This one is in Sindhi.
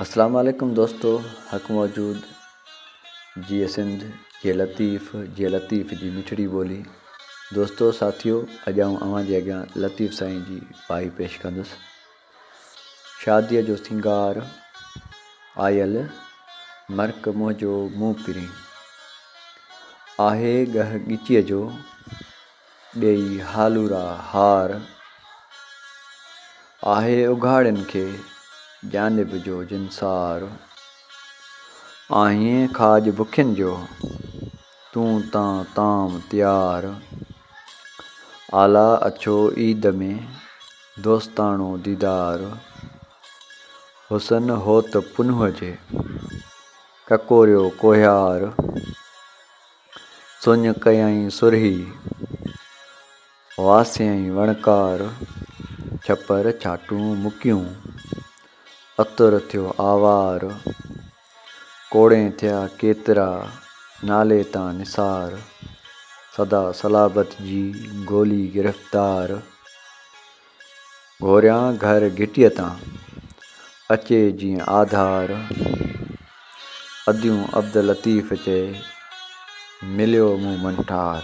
اسلام عليڪم دوستو حق موجود جيئي سنڌ جيئي لطيف جيئي لطيف جي مٺڙي ٻولي دوستو ساٿيو اڄ آئون اوهان جي اڳيان لطيف سائين جي وائي پيش ڪندس شاديء جو سينگار آيل مرڪ منهنجو منهن پرين آهي ڳهه ڳچيء جو ڏيئي هالورا هار، آهي اگهاڙين کي جانب جو جنسار، آهين کاڄ بکين جو، تون تان طعام تيار، اعليٰ اڇو عيد ۾، دوستاڻو ديدار، حسن هوت پنهونء جي، ڪڪوريو ڪوهيار. سڃ ڪيائين سرهي، واسيائين وڻڪار، ڇپر ڇاٽون مڪيون، عطر ٿيو آوار، ڪوڙين ٿيا ڪيترا، نالي تان نثار، سدا سلابت جي گولي گرفتار، گهوريان گهر گهٽيء تان، اچي جيئن آڌار. اديون عبداللطيف چئي، مليو مون منٺار.